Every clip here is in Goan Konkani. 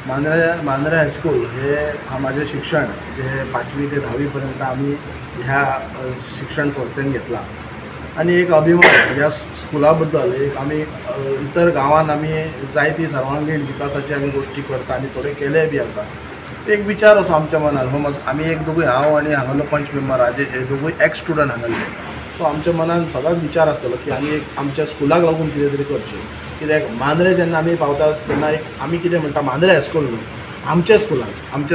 मांद्रे हायस्कूल हे म्हाजें शिक्षण जे 5वी ते 10वी पर्यंत आमी ह्या शिक्षण संस्थेन घेतला आनी एक अभिमान ह्या स्कुला बद्दल. एक आमी इतर गांवांत आमी जायती सर्वांगीण विकासाची आमी गोश्टी करता आनी थोडे केले बी आसा. एक विचार असो आमच्या मनान, हो आमी एक दोगूय, हांव आनी हांगालो पंच मेंबर राजेश, हे दोगूय एक्स स्टुडंट हांगाले. सो आमच्या मनान सदांच विचार आसतलो की आमी एक आमच्या स्कुलाक लागून कितें तरी करचें. कित्याक मांद्रे जेन्ना आमी पावतात तेन्ना एक आमी कितें म्हणटा, मांद्रे हायस्कूल न्हू, आमच्या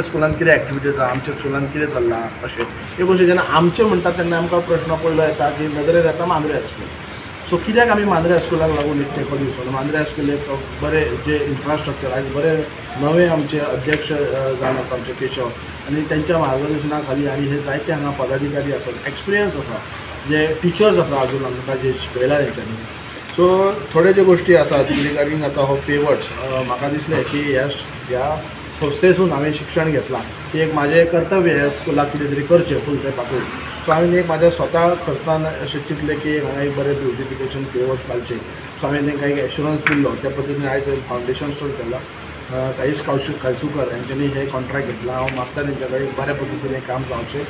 स्कुलान कितें एक्टिविटी जाता, आमच्या स्कुलान कितें चल्लां अशें एक गोश्टी जेन्ना आमचें म्हणटा तेन्ना आमकां प्रश्न पडलो येता की नदरेर येता मांद्रे हायस्कूल. सो कित्याक आमी मांद्रे हायस्कुलाक लागून एक तेंको दिवचो ना? मांद्रे हायस्कूल एक बरें जे इन्फ्रास्ट्रक्चर आयज बरें नवे आमचे अध्यक्ष जावन आसा आमचे केशव, आनी तेंच्या मार्गदर्शना खाली आनी हे जायते हांगा पदाधिकारी आसात, एक्सपिरियन्स आसा, जे टिचर्स आसा आजून आमकां जे शिकयला तेंच्यांनी. सो थोडे ज्यो गोश्टी आसात रिगार्डींग आतां हो पेवर्स, म्हाका दिसलें की ह्या संस्थेसून हांवें शिक्षण घेतलां की एक म्हाजें कर्तव्य ह्या स्कुलाक कितें तरी करचें फूल तेंपाकूय. सो हांवें एक म्हाज्या स्वता खर्चान अशें चिंतलें की हांगा एक बरें ब्युटिफिकेशन पेवर्स घालचें. सो हांवें तांकां एक एश्युरन्स दिल्लो, त्या पद्दतीन आयज फावंडेशन स्टोन केला. साईश कालसुकर हेंच्यांनी हें कॉन्ट्रॅक्ट घेतलां. हांव मागता तेंच्या कडेन बऱ्या पद्दतीन हें काम जावचें.